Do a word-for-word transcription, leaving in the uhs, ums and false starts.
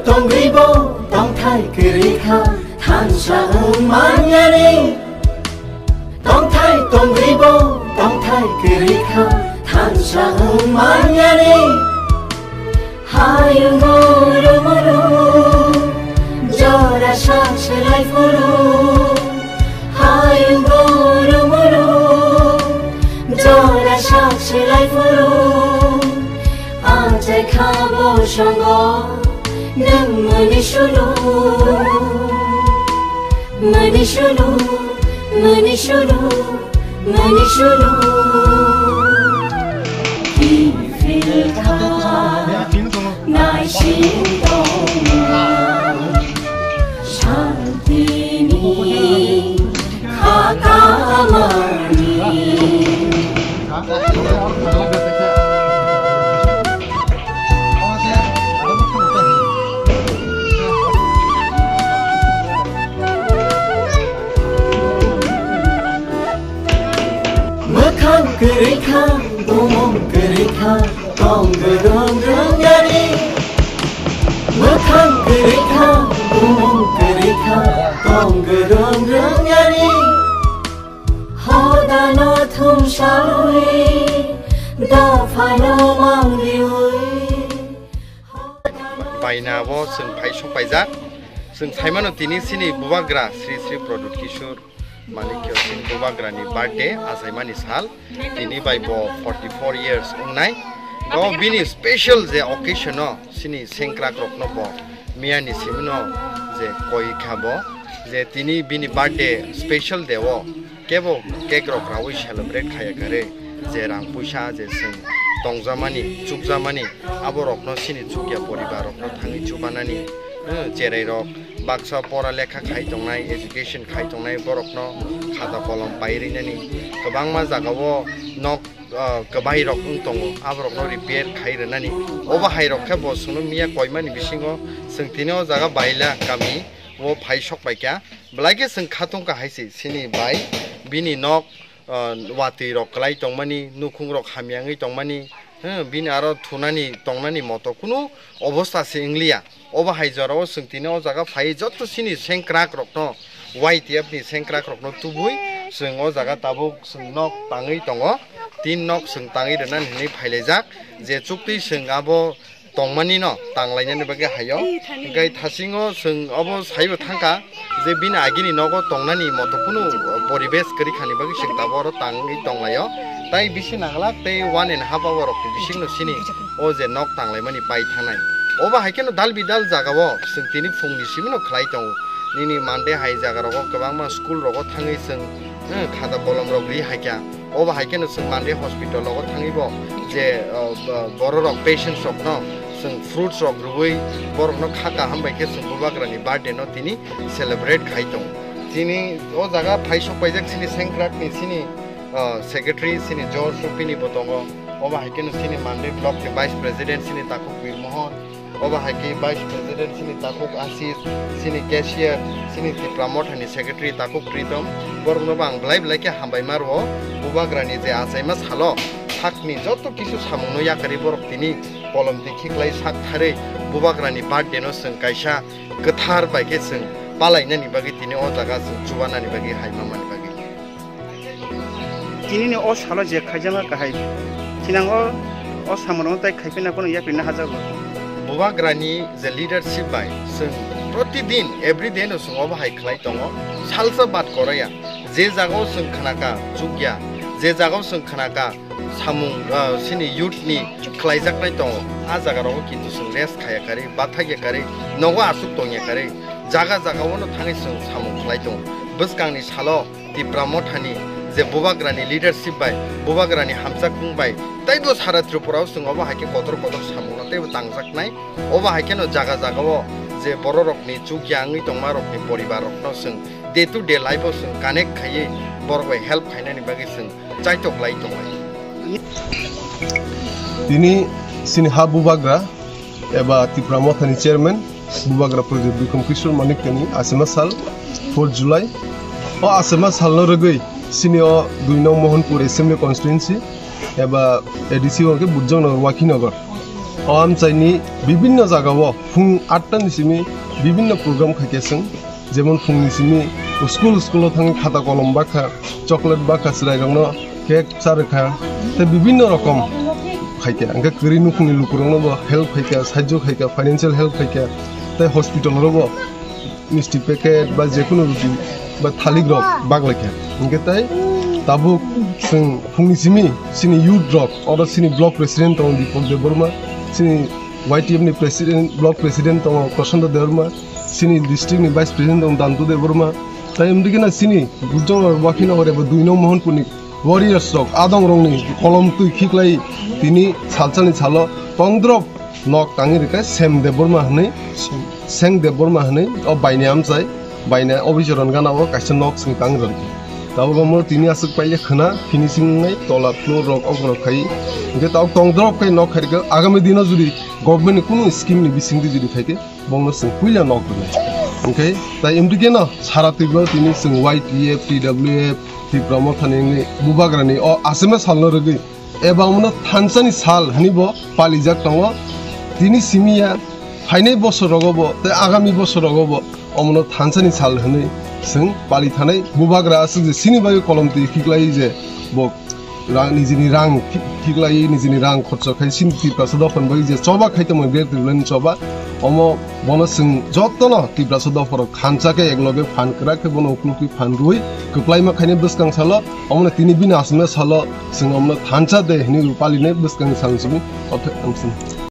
Tongribo tongthai kwrwi kha thansa wng manyani. Tongthai tongribo tongthai kwrwi kha thansa wng manyani. Hayungo romoro jora sak selai phuru. Hayungo romoro jora sak selai phuru. Achai kha bo songo nwng mani sulu, mani sulu, mani sulu, mani sulu. Kiphil kha naising tongma. Santini kha kamani. Mwkhang kwrwi kha, bumung kwrwi kha, tong gwdwng rwngyani. Mwkhang kwrwi kha, bumung kwrwi kha, tong gwdwng rwngyani. Hodano thumsawi, dophano mangriwi. Baina bo chwng phai sok paijak. Chwng saimano tini chini bubagra Sri Sri Pradyut Kishore Manikya chini bubagrani birthday achaimani sal. Tini bai bo forty four years wngnai. Bo bini special je occasion o chini sengkrak rokno bo miyani simino je koi kha bo je tini bini birthday special day o kebo cake rok rawi celebrate khaya kare je rang puisa je chwng tongjamani chukjamani abo rokno chini chukya poribar rokno thangwi chubanani, eh, cherai rok baksa pora lekha khai tongnai, education khai tongnai, borokno khata kolom pai rinani, kwbangma jagao nok, ah, kwbai rok wng tongo, aborokno repair khai rwnani. Obo hai rok khe bo chwngno miya koimani bisingo chwng tini o jaga Baila kami o phai sok pai kha. Belai khe chwng khatung kha hai se chini bai, bini nok, ah, watwi rok kwlai tongmani, nukhung rok hamya wngwi tongmani, hmm, bini aro thunani tongnani moto kunu obosta se wngliya. Obo hai jorao chwng tini o jaga phai joto chini sengkrak rokno, Y T F ni sengkrak rokno tubui chwng o jaga tabuk chwng nok tangwi tongo. Tin nok chwng tangwi rwnani hwnwi phailaijak, je chuktwi chwng abo tongmani no tanglainani bagwi haio. Hwnkhe thasingo chwng obo saibo thangkha je bini agini nogo tongnani moto kunu poribesh kwrwi khani bagwi chwng tabuk oro tangwi tonglaio. Tai bisi nanglak tei one and half hour rokni bisingno chini o je nok tanglaimani pai thangnai. Obo hai kheno dal bidal jagao chwng tini phungni simino khlai tongo. Nini Monday hai jagarogo kwbangma school rogo thangwi chwng, eh, khata kolom rok ri hai kha. Obo hai kheno chwng Monday hospital rogo thangwi bo je, oh, bo-, borok rok patients rokno chwng fruits rok rwui borokno kha kaham bai khe chwng bubagrani birthday no tini celebrate khai tongo. Tini o jaga phai sok paijak chini sengkrak ni chini, ah, secretary chini George Rupini bo tongo. Obo hai kheno chini Monday block ni vice president chini Takhuk Birmohon. Obo hai khe vice president chini Takhuk Ashish, chini cashier, chini Tipra Motha ni secretary Takhuk Pritom. Borokno bo ang belai belai khe hambai ma rwo. Bubagra ni je achaima salo sakni joto kisu samung no yakarwi borok tini kolom twi khiklai sak tharwi Bubagra ni birthday no chwng kaisa kwthar bai khe chwng palainani bagwi tini o jaga chwng chubanani bagwi hai mamani bagwi. Tinini o salo je khaijama kahai, thinang o, o samung no tai khaipina bono yakrina hajago. Bubagrani je leadership bai chwng protidin, every day no chwng obo hai khlai tongo, salsa bad koraya, je jagao chwng khnaka chukya, je jagao chwng khnaka samung, ah, chini youth ni khlaijaknai tongo, a jaga rogo kintu chwng rest khaya kari, bathakya kari, nogo aswk tongya kari, jaga jaga o no thangwi chwng samung khlai tongo. Bwskangni salo Tipra Mothani je Bubagrani leadership bai, Bubagrani hamjakmung bai, teibo sara Tripura o chwng obo hai khe kotor kotor samung no teibo tangjaknai. Obo hai kheno jaga jaga o je borok rokni chukya wngwi tongma rokni poribar rokno chwng day to day life o chwng connect khaiwi borok bai help khainani bagwi chwng chaitok lai tonglai. Tini chini ha Bubagra eba Tipra Mothani chairman Bubagra Pradyut Bikram Kishore Manikya ni achaima sal four July. O achaima sal no rwgwi chini o dui nong Mohanpur Assembly Constituency eba A D C hwnkhe Bujjang Nagar, Wakhinagar. O amchaini bibinno jagao phung atta ni simi bibinno program khaikha chwng, jemon phungni simi school, school-o thangwi khata kolom bakha, chocolate bakha, chwrairokno cake cha rwkha, tei bibinno rokom khaikha. Hwnkhe kwrwi nukhungni lukuroknobo help khaikha, sahajyo khaikha, financial help khaikha, tei hospital-robo misti packet ba jekunu ruti ba thalik rok baglai kha. Hwnkhe tai tabuk chwng phungni simi chini youth rok, oro chini block president tongo Deepak Debbarma, chini Y T F ni president, block president tongo Prasanta Debbarma, chini district ni vice president tongo Dantu Debbarma, tai wngwi kheno chini Gujjong Wakhino ore bo dui nong Mohanpur ni warriors rok, adong rokni kolom twi khiklai tini salsani salo tongdrop nok tangwi rwkha Sem Debbarma hwnwi, Seng Debbarma hwnwi o baini amchai, baini office rok gana o kaisa nok chwng tangwi rwkha. Tabuk omo tini aswk paile khwna finishing wngnai tola floor rok ok rok khai. Hwnkhe tabuk tongdrop khai nok khai rwkha. Agami dino jodi government ni kunu scheme ni bisingtwi jodi khai khe bongno chwng puila nok rwnai. Hwnkhe tai M D K no sara twibao tini chwng Y T F, T W F, Tipra Mothani wngwi bubagrani o aswkno salno rwgwi eba omono thansani sal hwnwi bo palijak tongo. Tini simi ya phainai bosor rogo bo tei agami bosor rogo bo omono thansani sal hwnwi chwng pali thanai. Bubagra aswk je chini bagwi kolom twi khiklai je bo rang, nijini rang thi-, thiklai, nijini rang khorcho khai chini Tiprasa dophani bagwi je choba khai tongmani Greater Tipraland ni choba, omo bono chwng jotono Tiprasa dopharok thansa khe ekloge phan kwrak khe bono uklukwi phan rwui kwplaima khainai bwskang salo, omono tini bini aswkno salo chwng omono thansa de hwnwi palinai bwskangni sal simi othe ang chwng.